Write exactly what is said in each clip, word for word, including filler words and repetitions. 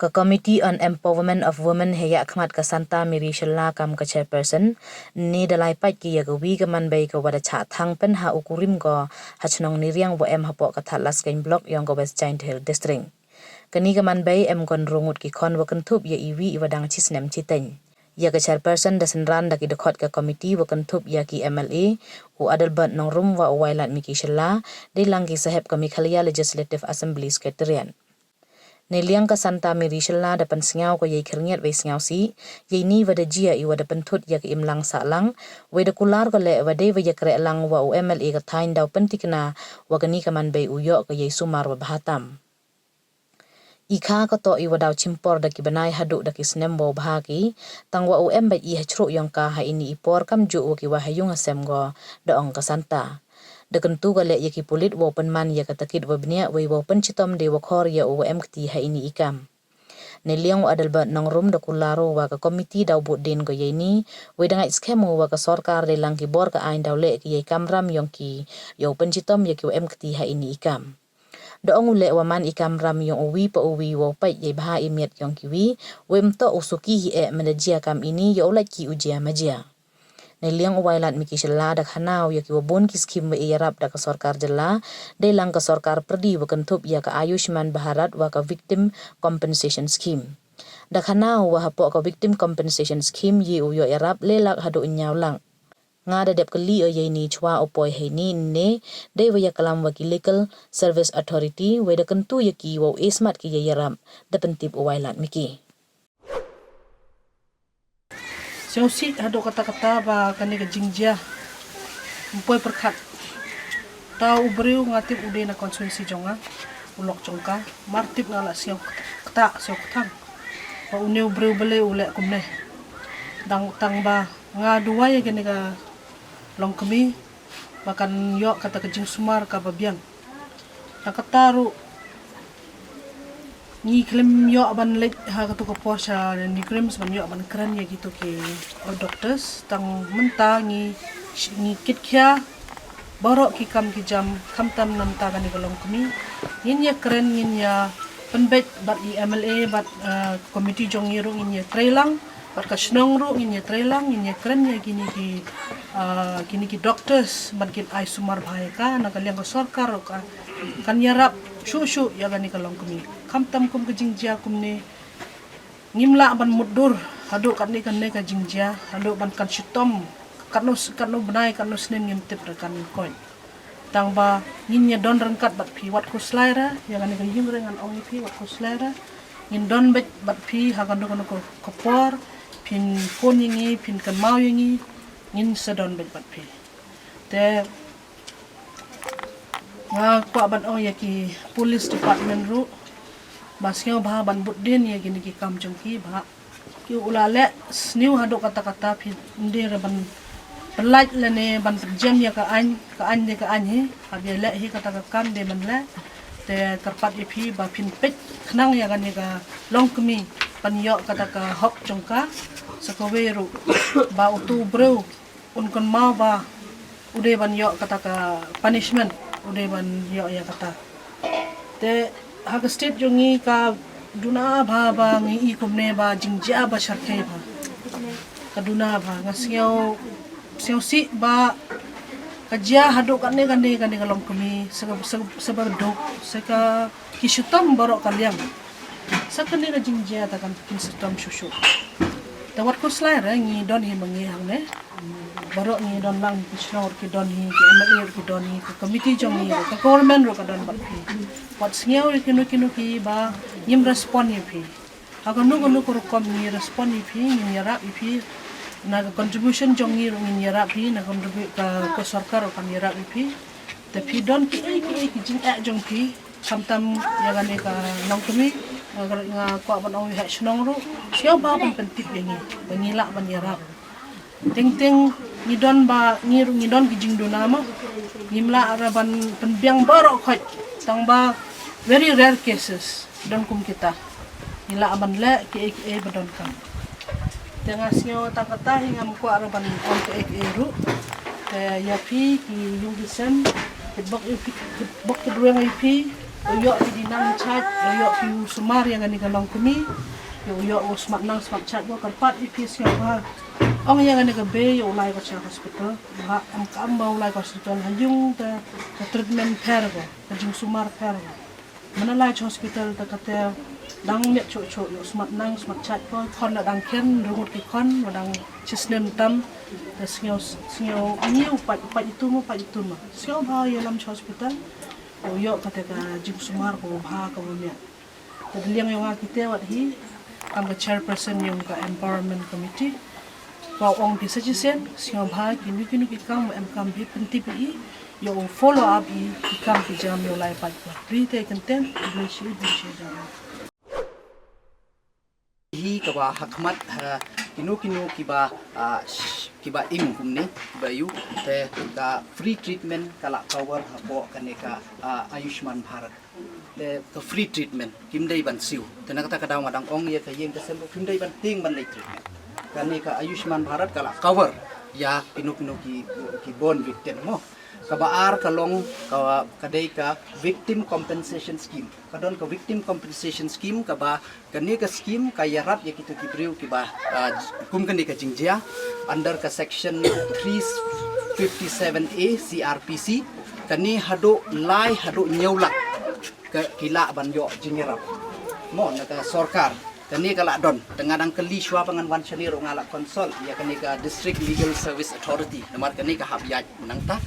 Ka Committee on Empowerment of Women ha ïa khmat ka Santa Mary Shylla kam ka chairperson, ne da lai pait ki ïa ka wi ka man bei ka wa da chah thang pyn ha u kurim ko ha chnong Neriang wa em hapoh ka Thadlaskein Block yong ka West Jaiñtia Hills District. Kani ka man bei em kon rungut ki khon wa kynthup ïa i wi i wa dang chi snem chi teng. Ïa ka chairperson da synran da ki dkhot ka committee wa kynthup ïa ki M L A, u Adelbert Nongrum wa u Wailadmiki Shylla, dei lang ki sahep ka Meghalaya Legislative Assembly Secretariat. Ne liang ka Santa Mary Shylla da pynsngew ko ïa i khyrngiat wei sngew si, ïa ini wa da jia i wa da pynthut ïa ka imlang sahlang, wei da kular ko leh wa dei wa ïa kreh lang wa u M L A ka thaiñ daw pyntikna wa kani ka man bei u ïoh ka ïa i sumar wa bha tam. I kha ka toh i wa daw chimpor da ki bnai haduh da ki snem wa u bha ki, tang wa u em bad i ha chruh yong ka ha ini i por kam juh wa ki wa ha yung ha sem go, da ong ka Santa. Da kyntu ka leh ïa ki pulit wa u pynman ïa ka takit wa bniah wei wa u pynchitom de wa khor ïa u wa em kti ha ini i kam. Ne liang u Adelbert Nongrum da kular u wa ka committee daw bud din ko ïa ini, wei da ngait skhem u wa ka sorkar de lang ki bor ka aiñ daw leh ki ïa i kamram yong ki, ïa u pynchitom ïa ki wa em kti ha ini i kam. Da ong u leh wa man i kamram yong u wi pa u wi wa u pait ïa i bha i miat yong ki wi, wei mtoh u suki hi eh mynda jia kam ini ïa u lait ki u jia ma jia. Ne liang u Wailadmiki Shylla da khana u ïa ki wa bun ki skim wa i ïarap da ka sorkar jylla, dei lang ka sorkar pyrdi wa kynthup ïa ka Ayushman Bharat wa ka Victim Compensation Scheme. Da khana u wa hapoh ka Victim Compensation Scheme ïa u ïoh ïarap le lak haduh ñiaw lak. Nga da dep kylli o ïa ini chwa u poi ha ini ne, dei wa ïa klam wa ki Legal Service Authority, wei da kyntu ïa ki wa u e smat ki ïa ïarap, da pyntip u Wailadmiki. Sngewsih haduh katta katta ba kane ka jingjia ym poi pyrkhat. Ta u briew nga tip u dei na constituency jong nga, u lok jong ka, mar tip nga la sngew kta, sngew kthang. Ba une u briew balei u leh kumne. Dang tang ba nga duwai ïa kane ka longkmie ba kan ïoh kata ka jingsumar kaba biang. Tang kata ruh ngi khlem ïoh ban leit ha katu ka por sha NEIGRIHMS ban ïoh ban kren ïa kitu ki, uh, doctors, tang mynta ngi, ngi kit khia baroh ki kam ki jam, khamtam namar kane ka longkmie. Ngin ïa kren, ngin ïa pynbeit bad i M L A bad, uh, committee jong ngi ruh ngin ïa trei lang. Bad ka shnong ruh ngin ïa trei lang, ngin ïa kren ïa kine ki, ah, kine ki doctors ban kin ai sumar bha ïa ka, na ka liang ka sorkar ruh ka kan ïarap shuh shuh ïa kane ka longkmie. Khamtam kum ka jingjia kumne, ngim lah ban mutdur haduh katne katne ka jingjia, haduh ban kan shitom katno s-, katno bnai, katno snem ngim tip re kan koit. Tang ba ngin ïa don ryngkat bad phi, wat khuslai re, ïa kane ka ïing re ngan ong ïa phi, wat khuslai re. Ngin don beit bad phi ha kano kano ka, ka por, phin phone ïa ngi, phin kynmaw ïa ngi, ngin sa don beit bad phi. Te nga kwah ban ong ïa ki police department ruh ba sngewbha ban bud din ïa kine ki kam jong ki ba ki u la leh sniew haduh katta katta, phi ynde re ban pyllait lane ban pynjem ïa ka aiñ, ka aiñ de ka aiñ hi, haba ïa leh hi kata ka kam de ban leh. Te kyrpad ïa phi ba phin peit khnang ïa kane ka longkmie ban ïoh kata ka hok jong ka. Sa kawei ruh ba utu u briew un kynmaw ba u dei ban ïoh kata ka punishment, u dei ban ïoh ïa kata. Te ha ka state jong ngi ka duna bha ba ngi i kumne ba jingjia ba sharkhei bha. Ka duna bha, nga sngew, sngewsih ba ka jia haduh katne katne kane ka longkmie, sa ka, sa, sa ba duk, sa ka ki shitom baroh ka liang. Sa kane ka jingjia ta kan kin shitom shuh shuh. Te wat khuslai re, ngi don hi ma ngi hangne. Baroh ngi don lang, ki shnong ruh ki don hi, ki M L A ruh ki don hi, ka committee jong ngi, ka government ruh ka don bad phi. Wat sngew ïa kino kino ki ba ngim respond ïa phi. Ha kano kano ka rukom ngi respond ïa phi, ngin ïarap ïa phi. Na ka contribution jong ngi ruh ngin ïarap phi, na contribu-, ka, ka sorkar ruh kan ïarap ïa phi. Te phi don kiei kiei ki jingeh jong phi, khamtam ïa kane ka longkmie, nga, nga kwah ban ong ïa ha shnong ruh, sngewbha ban pyntip ïa ngi, ba ngi lah ban ïarap. Teng teng ngi don ba, ngi ruh ngi don ki jingduna mo. Ngim lah re ban pynbiang baroh khoit. Tang ba very rare cases don kum kita. Ngi lah ban leh kiei kiei ba donkam. Te nga sngew tang kata hi, ngam kwah re ban ong kiei kiei ruh. Te ïa phi ki ïung ki sem, ki bok ïa phi, ki bok ki briew ïa phi. U ïoh phi dei nang in charge, u ïoh phi u sumar ïa kane ka longkmie, u ïoh u smat nang smat charge, u kyrpad ïa phi sngewbha. Ong ïa kane ka bei ïa u lai ka cha hospital, ba em kam ba u lai ka hospital ha ïung te ka treatment pher ko, ka jingsumar pher ko. Mana lai cha hospital te kate dang miet chuh chuh ïa u smat nang smat charge ko, khon la dang khen rngut ki khon, la dang chisnem tam, te sngew sngew ngi u pait pait itu mo pait itu mo. Sngewbha ïalam cha hospital. U ïoh kata ka jingsumar kaba bha kaba miat. Ka dei liang ïong nga kita wat hi kam ka chairperson ïong ka empowerment committee. Ka ong ki suggestion sngewbha kinu kinu ki kam em kam hi pynti pi i ïoh u follow up i ki kam ki jam ïoh lai pat ka. Ri te kenten ri shi ri shi jam. Hi kaba ha khmat ha kino kino kiba ah, sh- kiba im kumne kiba yu te ka free treatment ka la cover hapoh kane ka ah, Ayushman Bharat. Te ka free treatment kim dei ban siew. Te na kata ka daw nga dang ong ïa ka ïing ka sem ruh kim dei ban tieng ban leit treatment. Kane ka Ayushman Bharat ka la cover ïa kino kino ki ki born victim mo. Kaba ar ka long ka ka dei ka victim compensation scheme. Ka don ka victim compensation scheme kaba kane ka scheme ka ïarap ïa kito ki briew kiba ah, kum kane ka jingjia under ka section three fifty-seven A C R P C. Kane haduh lai haduh hynñiew lak ka ki lah ban ïoh jingïarap mo na ka sorkar. Kane ka lah don te nga dang kylli shuwa ba ngan wan shane ruh nga lah consult ïa kane ka District Legal Service Authority namar kane ka hap ïaid nangta.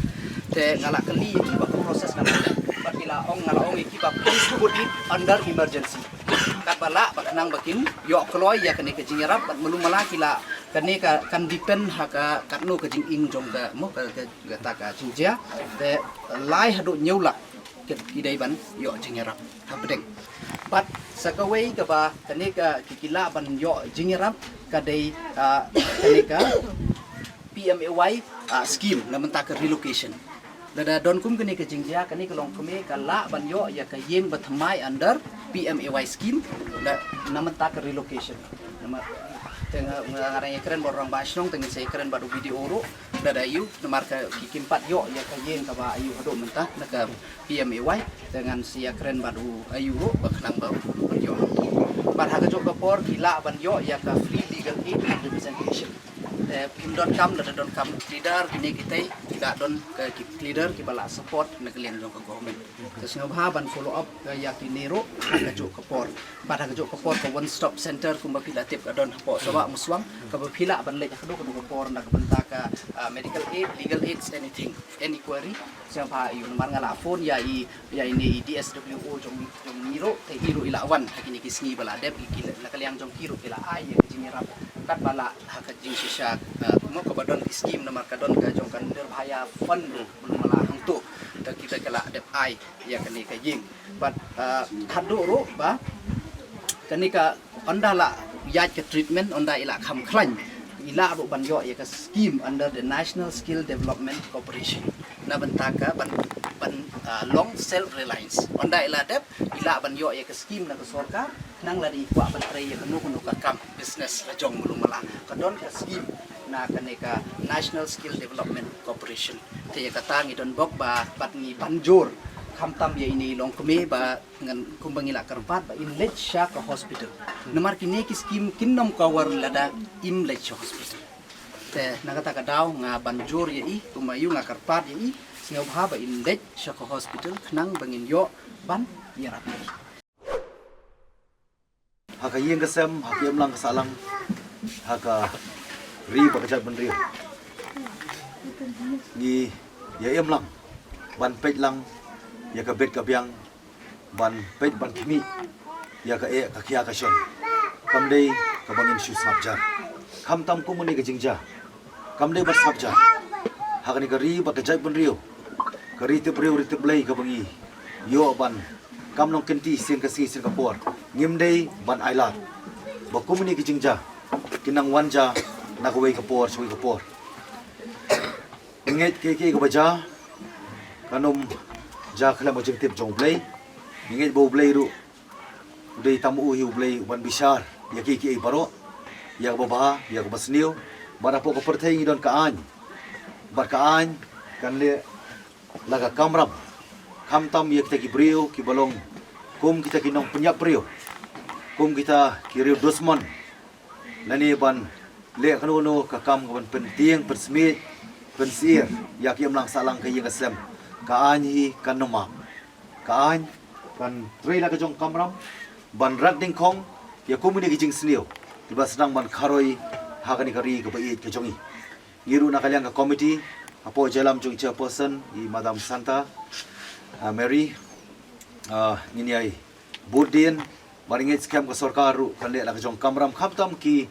Te nga lah kylli ïa ki ba ka process nangta. Ba ki lah ong nga lah ong ïa ki ba please put it under emergency. Katba lah ba khnang ba kin ïoh kloi ïa kane ka jingïarap bad malu mala ki lah kane ka kan depend ha ka katno ka jingim jong ka mo ka ka kata ka jingjia. Te lai haduh hynñiew lak ki dei ban ïoh jingïarap hapdeng. Bad sa kawei kaba kane ka ki ki lah ban ïoh jingïarap ka dei ah, kane ka P M A Y ah, scheme na mynta ka relocation. Lada don kum kane ka jingjia kane ka longkmie ka lah ban ïoh ïa ka ïing ba thymmai under P M A Y scheme na na mynta ka relocation. Namar te nga nga nga ïa kren bad orang ba shnong te ngin sa ïa kren bad u B D O ruh. Lada ïu namar ka ki kim pat ïoh ïa ka ïing kaba ïu haduh mynta na ka P M A Y te ngan sa ïa kren bad u aïu ruh ba khnang ba u ïoh. Bad ha ka juh ka por ki lah ban ïoh ïa ka free legal aid and representation. Te phim donkam lada donkam pleader kine kitei ki lah don ka ki pleader kiba lah support na ka liang jong ka government. Te sngewbha ban follow up ïa kine ruh ha ka juh ka por. Bad ha ka juh ka por ka one stop center kumba phi la tip ka don hapoh Sabah Muswang kaba phi lah ban leit ha ka juh ka por na ka bynta ka ah, medical aid, legal aids, anything, any query. Sngewbha ïa u namar nga lah phone ïa i ïa ine i D S W O jong jong ngi ruh te i ruh i lah wan ha kine ki sngi ba la dep i ki la ka liang jong ki ruh ki la ai ïa ka jingïarap katba lah ha ka jingshisha ah, mo kaba don ki scheme namar ka don ka jong ka Nirbhaya fund ruh ba la hangto te kita ki la dep ai ïa kane ka ïing. Bad ah, haduh ruh ba kane ka ynda la ïaid ka treatment ynda i la kham khlaiñ i la ruh ban ïoh ïa ka scheme under the National Skill Development Corporation na bynta ka ban ban ah, long self reliance. Ynda i la dep i la ban ïoh ïa ka scheme na ka sorkar nang la dei kwah ban trei ïa kano kano ka kam business la jong mulu mala ka don ka scheme na kane ka National Skill Development Corporation. Te ïa kata ngi don bok ba bad ngi ban jur khamtam ïa ine i longkmie ba ngan kumba ngi la kyrpad ba in leit sha ka hospital. Namar kine ki scheme kin nym cover lada im leit sha hospital. Te na kata ka daw nga ban jur ïa i kumba ïu nga kyrpad ïa i sngewbha ba in leit sha ka hospital khnang ba ngin ïoh ban ïarap ïa i. Ha ka ïing ka sem ha ka imlang ka sahlang ha ka ri bad ka jaitbynriew ngi ïa imlang ban peit lang ïa ka bit ka biang ban peit ban khmih ïa ka eh ka khia ka shon. Kam dei kaba ngin shu sngap jar khamtam kum kane ka jingjia. Kam dei ban sngap jar ha kane ka ri bad ka jaitbynriew ka ri tip briew ri tip Blei kaba ngi ïoh ban kam long kynti sien ka sngi sien ka por. Ngim dei ban ailad ba kum kine ki jingjia ki nang wan jia na kawei ka por sha kawei ka por. Ngi ngeit kiei kiei kaba jia kan ym jia khlem ka jingtip jong U Blei. Ngi ngeit ba U Blei ruh u dei tam u hi U Blei u ban bishar ïa kiei kiei baroh ïa kaba bha ïa kaba sniew. Bad hapoh ka pyrthei ngi don ka aiñ bad ka aiñ kan leh la ka kamram khamtam ïa kita ki briew kiba long kum kita ki nongpynïap briew, kum kita ki riew dusmon, lane ban leh kano kano ka kam ka ban pyntieng, pynsmiej, pynsyier ïa ki imlang sahlang ka ïing ka sem, ka aiñ hi kan ym map. Ka aiñ kan trei la ka jong kamram ban rat nyngkong ïa kum kine ki jingsniew kiba sdang ban kharoi ha kane ka ri kaba ïeit ka jong ngi. Ngi ruh na ka liang ka committee, hapoh jingïalam jong i chairperson, i Madam Santa, ah, Mary, ah, ngin ïai bud dien, bad ngi ngeit skhem ka sorkar ruh kan leh la ka jong kamram, khamtam ki,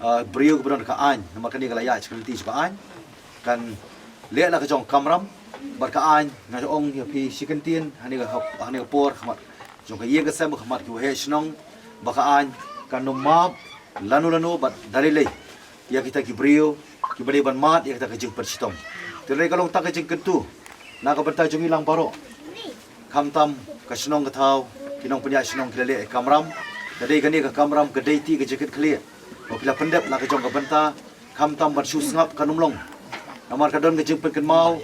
ah, briew kiba don ka aiñ, namar kane ka la ïaid sha ka lynti jong ka aiñ, kan leh la ka jong kamram, bad ka aiñ nga ong ïa phi shi kyntien, ha kane ka hap, ha kane ka por, khmat jong ka ïing ka sem, khmat ki waheh shnong, ba ka aiñ kan ym map lano lano bad da lei lei ïa kita ki briew kiba dei ban mad ïa kita ka jingpynshitom. Te dei ka long tang ka jingkyntu na ka bynta jong ngi lang baroh, khamtam ka shnong ka thaw, ki nongpynïaid shnong ki la leh kamram. Ka dei kane ka kamram ka dei te ka jingkitkhlieh ba phi la pyndep la ka jong ka bynta, khamtam ban shu sngap kan ym long. Namar ka don ka jingpynkynmaw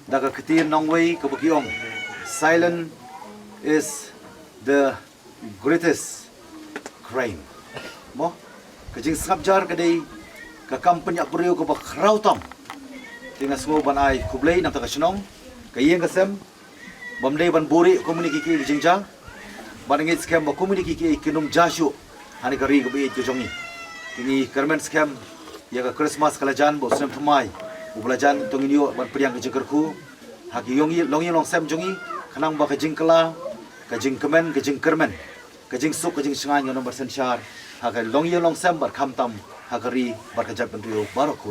da ka ktien nongwei kaba ki ong, "Silence is the greatest crime." Mo, ka jingsngap jar ka dei ka kam pynïap briew kaba khraw tam. Te nga sngew ban ai khublei na ka bynta ka shnong, ka ïing ka sem, bym dei ban buhrieh kum kine kiei kiei ki jingjia, bad nga ngeit skhem ba kum kine kiei kiei kin ym jia shuh ha kane ka ri kaba ïeit ka jong ngi. Te ngi kyrmen skhem ïa ka Christmas ka la jan, ba u snem thymmai uba la jan, to ngin ïoh ban pdiang ka jingkyrkhu ha ki ïong, longïing longsem jong ngi, khnang ba ka jingkylla, ka jingkmen, ka jingkyrmen, ka jingsuk, ka jingshngaiñ kan ym bha synshar ha ka longïing longsem bad khamtam ha ka ri bad ka jaitbynriew baroh kawei.